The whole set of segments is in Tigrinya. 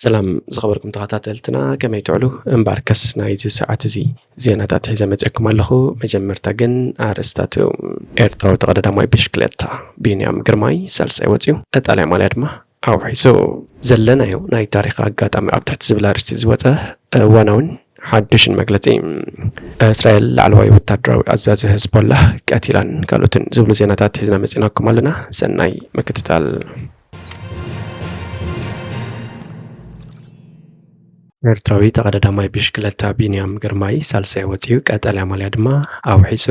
ሰላም ዝኸበርኩም ተኸታተልትና፣ ከመይ ትዕሉ? እምበኣርከስ ናይዚ ሰዓት እዚ ዜናታት ሒዘ መጺአኩም ኣለኹ። መጀመርታ ግን ኣርእስታቱ። ኤርትራዊ ተቐዳዳማይ ብሽክለታ ቢንያም ግርማይ ሳልሳይ ወጺኡ፣ ቀጣልያ ማልያ ድማ ኣውሒሱ። ዘለናዮ ናይ ታሪኽ ኣጋጣሚ ኣብ ትሕቲ ዝብል ኣርእስቲ ዝወጸ እዋናውን ሓድሽን መግለጺ። እስራኤል ላዕለዋይ ወታደራዊ ኣዛዚ ህዝቦላህ ቀቲላን ካልኦትን ዝብሉ ዜናታት ሒዝና መጺናኩም ኣለና። ሰናይ ምክትታል። ኤርትራዊ ተቐዳዳማይ ብሽክለታ ቢንያም ግርማይ ሳልሳይ ወጺኡ፣ ቀጠልያ ማልያ ድማ ኣውሒሱ።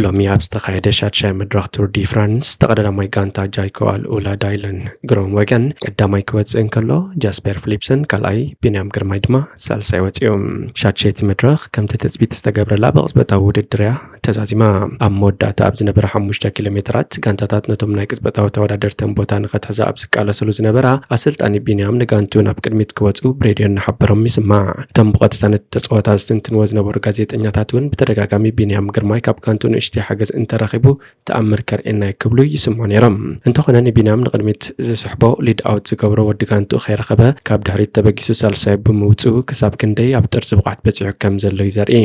ሎሚ ኣብ ዝተኻየደ ሻድሻይ መድረኽ ቱር ዲ ፍራንስ፣ ተቐዳዳማይ ጋንታ ጃይኮ ኣልኡላ ዳይለን ግሮም ወገን ቀዳማይ ክወጽእ እንከሎ፣ ጃስፐር ፊሊፕሰን ካልኣይ፣ ቢንያም ግርማይ ድማ ሳልሳይ ወጺኡ። ሻድሸይቲ መድረኽ ከምቲ ትጽቢት ዝተገብረላ ብቕጽበታዊ ውድድር እያ ተዛዚማ። ኣብ መወዳእታ ኣብ ዝነበረ ሓሙሽተ ኪሎ ሜትራት፣ ጋንታታት ነቶም ናይ ቅጽበታዊ ተወዳደርተን ቦታ ንኸትሕዛ ኣብ ዝቃለሰሉ ዝነበራ፣ ኣሰልጣኒ ቢንያም ንጋንቱ ናብ ቅድሚት ክወጹ ብሬድዮ እናሓበሮም ይስማዕ። እቶም ብቐጥታ ነቲ ተጻወታ ዝትንትንዎ ዝነበሩ ጋዜጠኛታት እውን ብተደጋጋሚ ቢንያም ግርማይ ካብ ጋንቱ ንእሽተይ ሓገዝ እንተረኺቡ ተኣምር ከርእየና እዩ ክብሉ ይስምዑ ነይሮም። እንተኾነ ንቢንያም ንቕድሚት ዝስሕቦ ሊድ ኣውት ዝገብሮ ወዲ ጋንቱ ከይረኸበ ካብ ድሕሪት ተበጊሱ ሳልሳይ ብምውጽኡ ክሳብ ክንደይ ኣብ ጥርዚ ብቕዓት በጺሑ ከም ዘሎ እዩ ዘርኢ።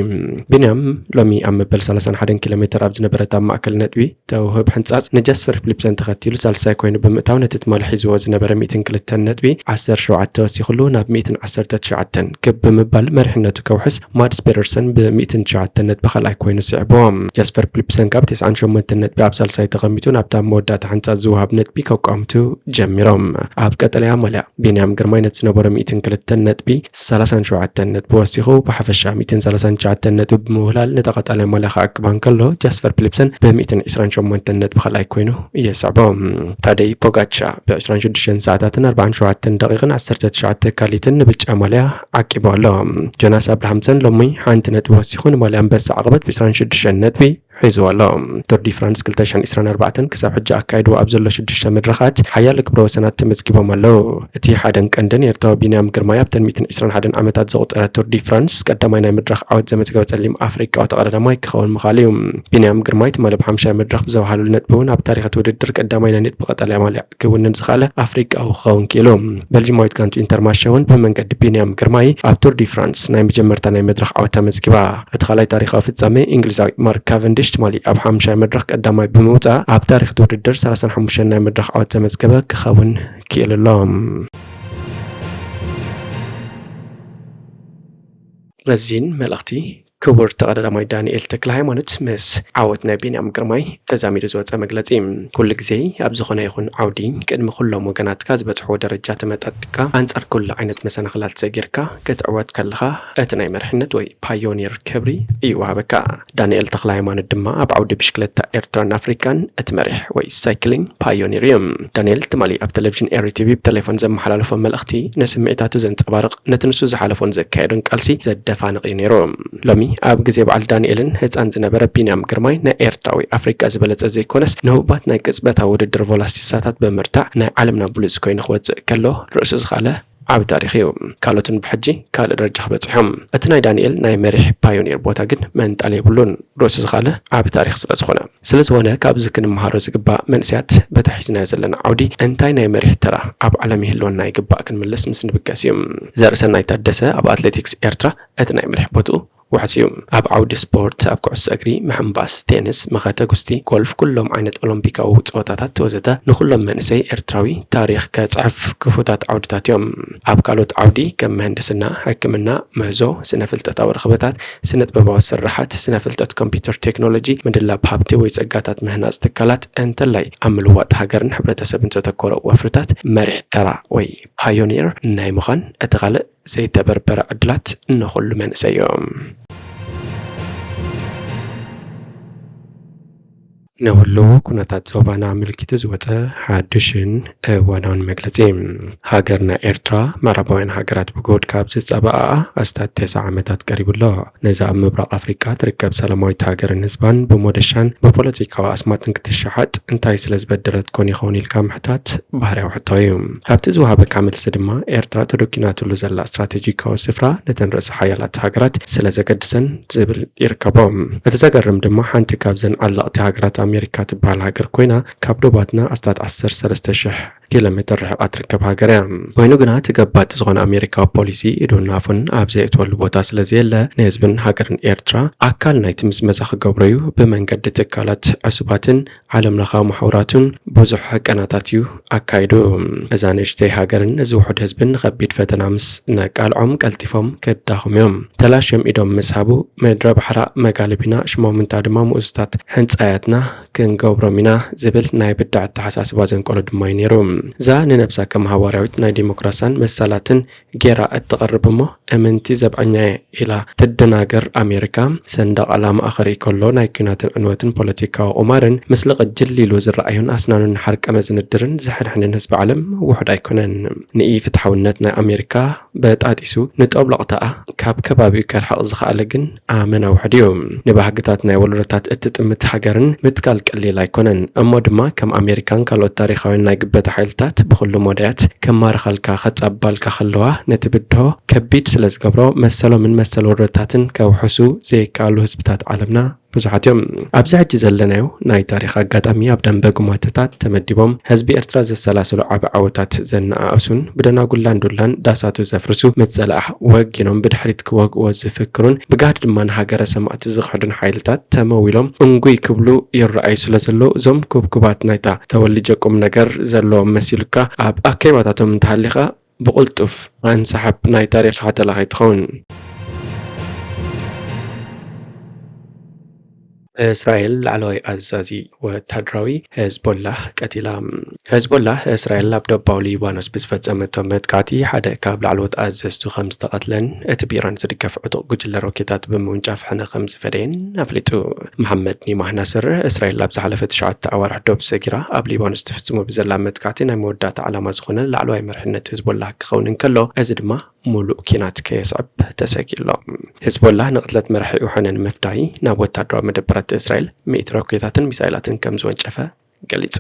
ቢንያም ሎሚ ኣብ መበል ሰላሳን ሓደን ኪሎ ሜትር ኣብ ዝነበረት ኣብ ማእከል ነጥቢ ተውህብ ሕንጻጽ ንጃስፐር ፊሊፕሰን ተኸቲሉ ሳልሳይ ኮይኑ ብምእታው ነቲ ትማሊ ሒዝዎ ዝነበረ ሚእትን ክልተን ነጥቢ ዓሰርተ ሸውዓተ ወሲኹሉ ናብ ሚእትን ዓሰርተ ትሽዓተን ክብ ብምባል መሪሕነቱ ከውሕስ ማድስ ፔደርሰን ብሚእትን ትሽዓተን ነጥቢ ካልኣይ ኮይኑ ስዒብዎ። ጃስፐር ፊሊፕሰን ካብ ተስዓን ሸሞንተን ነጥቢ ኣብ ሳልሳይ ተቐሚጡ ናብታ መወዳእታ ሕንጻጽ ዝወሃብ ነጥቢ ከቋምቱ ጀሚሮም። ኣብ ቀጠልያ ማልያ ቢንያም ግርማይ ነቲ ዝነበሮ ሚእትን ክልተን ነጥቢ ሰላሳን ሸውዓተን ነጥቢ ወሲኹ ብሓፈሻ ሚእትን ሰላሳን ትሽዓተን ነጥቢ ብምውህላል ነታ ቀጠልያ ማልያ ክዕቅባ እንከሎ ጃስፐር ፊሊፕሰን ብሚእትን ዕስራን ሸሞንተን ነጥቢ ካልኣይ ኮይኑ ይስዕቦ። ታደይ ፖጋቻ ብዕስራን ሽዱሽተን ሰዓታትን ኣርባዓን ሸውዓተን ደቂቕን ዓሰርተ ትሽዓተ ካሊትን ንብጫ ማልያ ዓቂቡ ኣሎ። ጆናስ ኣብርሃምሰን ሎሚ ሓንቲ ነጥቢ ወሲኹ ንማልያ ኣንበሳ ዓቐበት ብዕስራን ሽዱሽተን ነጥቢ ሒዝዎ ኣሎ። ቱር ዲ ፍራንስ ክልተ ሽሕን ዕስራን ኣርባዕተን ክሳብ ሕጂ ኣካይድዎ ኣብ ዘሎ ሽዱሽተ መድረኻት ሓያለ ክብረ ወሰናት ተመዝጊቦም ኣለዉ። እቲ ሓደን ቀንድን ኤርትራዊ ቢንያም ግርማይ ኣብተን ሚእትን ዕስራን ሓደን ዓመታት ዘቑጸረ ቱር ዲ ፍራንስ ቀዳማይ ናይ መድረኽ ዓወት ዘመዝገበ ጸሊም ኣፍሪቃዊ ተቐዳዳማይ ክኸውን ምኽኣሉ እዩ። ቢንያም ግርማይ ትማሊ ብሓምሻይ መድረኽ ብዘውሃለሉ ነጥቢ እውን ኣብ ታሪኽ እቲ ውድድር ቀዳማይ ናይ ነጥቢ ቀጠልያ ማልያ ክውንን ዝኸኣለ ኣፍሪቃዊ ክኸውን ክኢሉ። ቤልጂማዊት ጋንቱ ኢንተርማርሸ እውን ብመንገዲ ቢንያም ግርማይ ኣብ ቱር ዲ ፍራንስ ናይ መጀመርታ ናይ መድረኽ ዓወት ኣመዝጊባ። እቲ ካልኣይ ታሪኻዊ ፍጻሜ፣ እንግሊዛዊ ማርክ ካቨንዲሽ ትማሊ ኣብ ሓምሻይ መድረኽ ቀዳማይ ብምውጻእ ኣብ ታሪኽ እቲ ውድድር ሰላሳን ሓሙሽተን ናይ መድረኽ ዓወት ዘመዝገበ ክኸውን ክኢሉ ኣሎ። ረዚን መልእኽቲ። ክቡር ተቐዳዳማይ ዳንኤል ተክለ ሃይማኖት ምስ ዓወት ናይ ቢንያም ግርማይ ተዛሚዱ ዝወጸ መግለጺ። ኩሉ ግዜ ኣብ ዝኾነ ይኹን ዓውዲ ቅድሚ ኩሎም ወገናትካ ዝበጽሕዎ ደረጃ ተመጣጥካ ኣንጻር ኩሉ ዓይነት መሰናኽላት ሰጊርካ ክትዕወት ከለኻ እቲ ናይ መሪሕነት ወይ ፓዮኒር ክብሪ ይወሃበካ። ዳንኤል ተክለ ሃይማኖት ድማ ኣብ ዓውዲ ብሽክለታ ኤርትራን ኣፍሪካን እቲ መሪሕ ወይ ሳይክሊንግ ፓዮኒር እዩ። ዳንኤል ትማሊ ኣብ ቴሌቪዥን ኤሪ ቲቪ ብቴሌፎን ዘመሓላለፎ መልእኽቲ ንስምዒታቱ ዘንጸባርቕ፣ ነቲ ንሱ ዝሓለፎን ዘካየዶን ቃልሲ ዘደፋንቕ እዩ ነይሩ። ሎሚ ኣብ ግዜ በዓል ዳንኤልን ህጻን ዝነበረ ቢንያም ግርማይ ናይ ኤርትራ ወይ ኣፍሪቃ ዝበለጸ ዘይኮነስ ንህቡባት ናይ ቅጽበታዊ ውድድር ቮላሲሳታት ብምርታዕ ናይ ዓለምና ብሉጽ ኮይኑ ክወጽእ ከሎ ርእሱ ዝኸኣለ ዓቢ ታሪኽ እዩ። ካልኦትን ብሕጂ ካልእ ደረጃ ክበጽሑ እዮም። እቲ ናይ ዳንኤል ናይ መሪሕ ፓዮኒር ቦታ ግን መንጣል የብሉን፣ ርእሱ ዝኸኣለ ዓቢ ታሪኽ ስለ ዝኾነ። ስለ ዝኾነ ካብዚ ክንመሃሮ ዝግባእ መንእሰያት በቲ ሒዝናዮ ዘለና ዓውዲ እንታይ ናይ መሪሕ ተራ ኣብ ዓለም ይህልወና ይግባእ ክንምልስ ምስ ንብገስ እዩ። ዘርእሰናይ ታደሰ ኣብ ኣትሌቲክስ ኤርትራ እቲ ናይ መሪሕ ቦትኡ ውሑስ እዩ። ኣብ ዓውዲ ስፖርት፣ ኣብ ኩዕሶ እግሪ፣ ምሕንባስ፣ ቴንስ፣ መኸተ ጉስቲ፣ ጎልፍ፣ ኩሎም ዓይነት ኦሎምፒካዊ ጸወታታት ወዘተ ንኹሎም መንእሰይ ኤርትራዊ ታሪኽ ከጽሕፍ ክፉታት ዓውድታት እዮም። ኣብ ካልኦት ዓውዲ ከም ምህንድስና፣ ሕክምና፣ ምህዞ፣ ስነ ፍልጠታዊ ርኽበታት፣ ስነ ጥበባዊ ስርሓት፣ ስነ ፍልጠት ኮምፒውተር ቴክኖሎጂ፣ ምድላብ ሃብቲ ወይ ጸጋታት ምህናጽ ትካላት እንተላይ ኣብ ምልዋጥ ሃገርን ሕብረተሰብን ዘተኮረ ወፍርታት መሪሕ ተራ ወይ ፓዮኒር ናይ ምዃን እቲ ካልእ ዘይተበርበረ ዕድላት ንኹሉ መንእሰይ እዮም። ንህልዉ ኩነታት ዞባና ኣመልኪቱ ዝወጸ ሓድሽን እዋናውን መግለጺ። ሃገርና ኤርትራ ምዕራባውያን ሃገራት ብጉድ ካብ ዝጻባኣ ኣስታት ተስዓ ዓመታት ቀሪቡ ኣሎ። ነዛ ኣብ ምብራቕ ኣፍሪቃ ትርከብ ሰላማዊት ሃገርን ህዝባን ብሞደሻን ብፖለቲካዊ ኣስማትን ክትሸሓጥ እንታይ ስለ ዝበደለት ኮን ይኸውን ኢልካ ምሕታት ባህርያዊ ሕቶ እዩ። ኣብቲ ዝወሃበካ መልሲ ድማ ኤርትራ ተደኲናትሉ ዘላ ስትራቴጂካዊ ስፍራ ነተን ርእሰ ሓያላት ሃገራት ስለ ዘገድሰን ዝብል ይርከቦ። እቲ ዘገርም ድማ ሓንቲ ካብዘን ዓለቕቲ ሃገራት ኣሜሪካ ትበሃል ሃገር ኮይና ካብ ዶባትና ኣስታት ዓሰርተ ሰለስተ ሽሕ ኪሎ ሜትር ርሕቓ ትርከብ ሃገር እያ። ኮይኑ ግና፣ እቲ ገባቲ ዝኾነ ኣሜሪካዊ ፖሊሲ ኢዱን ኣፉን ኣብ ዘየእትወሉ ቦታ ስለ ዘየለ፣ ንህዝብን ሃገርን ኤርትራ ኣካል ናይቲ ምዝመዛ ክገብሮ እዩ። ብመንገዲ ትካላት ዕሱባትን ዓለም ለኻዊ ማሕበራቱን ብዙሕ ህቀናታት እዩ ኣካይዱ። እዛ ንእሽተይ ሃገርን እዚ ውሑድ ህዝብን ንኸቢድ ፈተና ምስ ነቃልዖም፣ ቀልጢፎም ክዳኸሙ እዮም። ተላሽዮም ኢዶም ምስ ሃቡ፣ ምድረ ባሕራ መጋልቢና፣ ሽሞም እንታ ድማ ምኡዝታት ሕንጻያትና ክንገብሮም ኢና ዝብል ናይ ብዳዕ ኣተሓሳስባ ዘንቀሎ ድማ እዩ ነይሩ። እዛ ንነብሳ ከም ሃዋርያዊት ናይ ዲሞክራስን መሰላትን ጌራ እትቐርብ እሞ፣ እምንቲ ዘብዐኛ'የ ኢላ ትደናገር ኣሜሪካ፣ ሰንደቕ ዕላማኣ ክርኢ ከሎ ናይ ኲናትን ዕንወትን ፖለቲካዊ ቁማርን፣ ምስሊ ቅጅል ኢሉ ዝረኣዩን ኣስናኑን ሓርቀመ ዝንድርን ዝሕንሕንን ህዝቢ ዓለም ውሑድ ኣይኮነን። ንኢ-ፍትሓውነት ናይ ኣሜሪካ በጣጢሱ ንጦብሎቕታኣ ካብ ከባቢኡ ከርሕቕ ዝኸኣለ ግን ኣመና ውሑድ እዩ። ንባህግታት ናይ ወለዶታት እትጥምት ሃገርን ምትካል ቀሊል ኣይኮነን። እሞ ድማ ከም ኣሜሪካን ካልኦት ታሪኻውያን ናይ ግበታ ሓይልታት ብኹሉ መዳያት ከማርኻልካ ከጻባልካ ከለዋ፣ ነቲ ብድሆ ከቢድ ስለ ዝገብሮ፣ መሰሎምን መሰል ወለዶታትን ከውሕሱ ዘይከኣሉ ህዝብታት ዓለምና ብዙሓት እዮም። ኣብዚ ሕጂ ዘለናዮ ናይ ታሪኽ ኣጋጣሚ ኣብ ደንበ ጉማተታት ተመዲቦም ህዝቢ ኤርትራ ዘሰላስሉ ዓቢ ዓወታት ዘነኣእሱን ብደናጉላን ዱላን ዳሳቱ ዘፍርሱ፣ ምስ ጸላኢ ወጊኖም ብድሕሪት ክወግእዎ ዝፍክሩን ብጋህዲ ድማ ንሃገረ ሰማእቲ ዝኽሕዱን ሓይልታት ተመዊሎም እንጉይ ክብሉ ይረኣዩ ስለ ዘለዉ፣ እዞም ኩብኩባት ናይታ ተወልጀ ቁም ነገር ዘለዎም መሲሉካ ኣብ ኣኬባታቶም እንተሃሊኻ፣ ብቕልጡፍ ኣንሳሕብ ናይ ታሪኽ ሓተላ ከይትኸውን። እስራኤል ላዕለዋይ ኣዛዚ ወታደራዊ ሄዝቦላህ ቀቲላ። ሄዝቦላህ፣ እስራኤል ኣብ ደቡባዊ ሊባኖስ ብዝፈጸመቶ መጥቃዕቲ ሓደ ካብ ላዕለዎት ኣዘዝቱ ከም ዝተቐትለን እቲ ብኢራን ዝድገፍ ዕጡቕ ጉጅለ ሮኬታት ብምውንጫፍ ሕነ ከም ዝፈደየን ኣፍሊጡ። መሓመድ ኒማህ ናስር፣ እስራኤል ኣብ ዝሓለፈ ትሽዓተ ኣዋርሕ ዶብ ሰጊራ ኣብ ሊባኖስ ትፍጽሞ ብዘላ መጥቃዕቲ ናይ መወዳእታ ዓላማ ዝኾነ ላዕለዋይ መሪሕነት ሄዝቦላህ ክኸውን እንከሎ፣ እዚ ድማ ሙሉእ ኲናት ከየስዕብ ተሰጊኡ ኣሎ። ሄዝቦላህ ንቕትለት መራሒኡ ሕነ ንምፍዳይ ናብ ወታደራዊ መደበራት እስራኤል ሚእቲ ሮኬታትን ሚሳይላትን ከም ዝወንጨፈ ገሊጹ።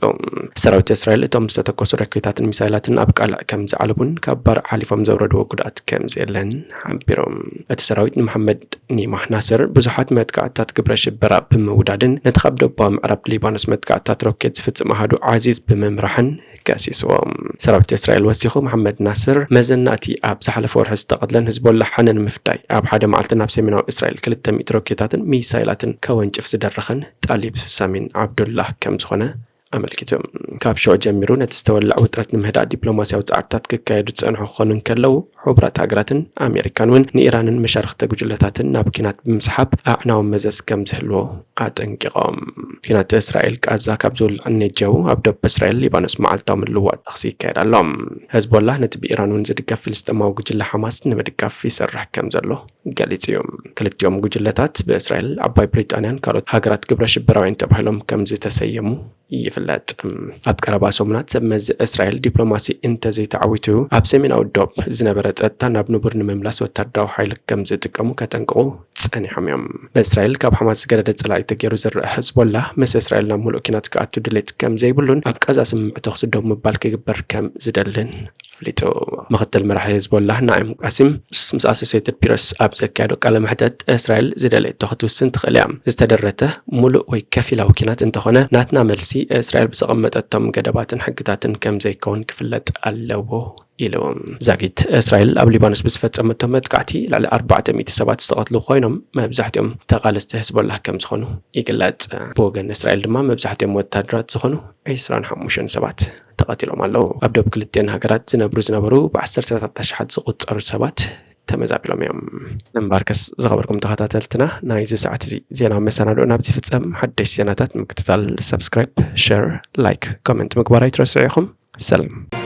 ሰራዊት እስራኤል እቶም ዝተተኮሱ ሮኬታትን ሚሳይላትን ኣብ ቃልዕ ከም ዝዓለቡን ካብ ባርዕ ሓሊፎም ዘውረድዎ ጉድኣት ከም ዘየለን ሓቢሩ። እቲ ሰራዊት ንመሓመድ ኒማህ ናስር ብዙሓት መጥቃዕትታት ግብረ ሽበራ ብምውዳድን ነቲ ካብ ደቡባዊ ምዕራብ ሊባኖስ መጥቃዕትታት ሮኬት ዝፍጽም ኣሃዱ ዓዚዝ ብምምራሕን ከሲስዎ። ሰራዊት እስራኤል ወሲኹ፣ መሓመድ ናስር መዘና እቲ ኣብ ዝሓለፈ ወርሒ ዝተቐትለን ህዝቦላህ ሕነ ንምፍዳይ ኣብ ሓደ መዓልቲ ናብ ሰሜናዊ እስራኤል ክልተ ሚእቲ ሮኬታትን ሚሳይላትን ከወንጭፍ ዝደረኸን ጣሊብ ሳሚን ዓብዱላህ ከም ዝኾነ ኣመልኪቱ። ካብ ሽዑ ጀሚሩ ነቲ ዝተወልዐ ውጥረት ንምህዳእ ዲፕሎማስያዊ ጻዕርታት ክካየዱ ዝጸንሑ ክኾኑ እንከለዉ፣ ሕቡራት ሃገራትን ኣሜሪካን እውን ንኢራንን መሻርኽተ ጉጅለታትን ናብ ኲናት ብምስሓብ ኣዕናዊ መዘዝ ከም ዝህልዎ ኣጠንቂቖም። ኲናት እስራኤል ቃዛ ካብ ዝውልዕ እነጀው ኣብ ደቡብ እስራኤል ሊባኖስ መዓልታዊ ምልውዋጥ ተኹሲ ይካየድ ኣሎ። ሄዝቦላህ ነቲ ብኢራን እውን ዝድገፍ ፍልስጤማዊ ጉጅለ ሓማስ ንምድጋፍ ይሰርሕ ከም ዘሎ ገሊጹ እዩ። ክልቲኦም ጉጅለታት ብእስራኤል፣ ዓባይ ብሪጣንያን ካልኦት ሃገራት ግብረ ሽበራውያን ተባሂሎም ከም ዝተሰየሙ ይፍለጥ። ኣብ ቀረባ ሰሙናት ሰብ መዚ እስራኤል ዲፕሎማሲ እንተዘይተዓዊቱ፣ ኣብ ሰሜናዊ ዶብ ዝነበረ ጸጥታ ናብ ንቡር ንምምላስ ወታደራዊ ሓይሊ ከም ዝጥቀሙ ከጠንቅቑ ጸኒሖም እዮም። ብእስራኤል ካብ ሓማስ ዝገደደ ጸላኢ ተገይሩ ዝረአ ሄዝቦላህ፣ ምስ እስራኤል ናብ ምሉእ ኲናት ክኣቱ ድሌት ከም ዘይብሉን ኣብ ቃዛ ስምምዕ ተኹሲ ደው ምባል ክግበር ከም ዝደልን ኣፍሊጡ። ምኽትል መራሒ ሄዝቦላህ ናዒም ቃሲም ምስ ኣሶሴትድ ፕረስ ኣብ ዘካየዶ ቃለ መሕተት፣ እስራኤል ዝደለየቶ ክትውስን ትኽእል እያ። ዝተደረተ ሙሉእ ወይ ከፊላዊ ኲናት እንተኾነ፣ ናትና መልሲ እስራኤል ብዘቐመጠቶም ገደባትን ሕግታትን ከም ዘይከውን ክፍለጥ ኣለዎ ኢሉ። ዛጊት እስራኤል ኣብ ሊባኖስ ብዝፈጸመቶ መጥቃዕቲ ልዕሊ ኣርባዕተ ሚእቲ ሰባት ዝተቐትሉ ኮይኖም፣ መብዛሕትኦም ተቓለስቲ ሄዝቦላህ ከም ዝኾኑ ይግለጽ። ብወገን እስራኤል ድማ መብዛሕትኦም ወታደራት ዝኾኑ ዕስራን ሓሙሽተን ሰባት ተቐቲሎም ኣለዉ። ኣብ ዶብ ክልቲአን ሃገራት ዝነብሩ ዝነበሩ ብዓሰርተታት ኣሽሓት ዝቑጸሩ ሰባት ተመዛቢሎም እዮም። እምበኣርከስ ዝኸበርኩም ተኸታተልትና፣ ናይዚ ሰዓት እዚ ዜና መሰናድኦ ናብዚ ይፍጸም። ሓደሽቲ ዜናታት ንምክትታል ሰብስክራይብ፣ ሸር፣ ላይክ፣ ኮመንት ምግባር ኣይትረስዑ ኢኹም። ሰላም።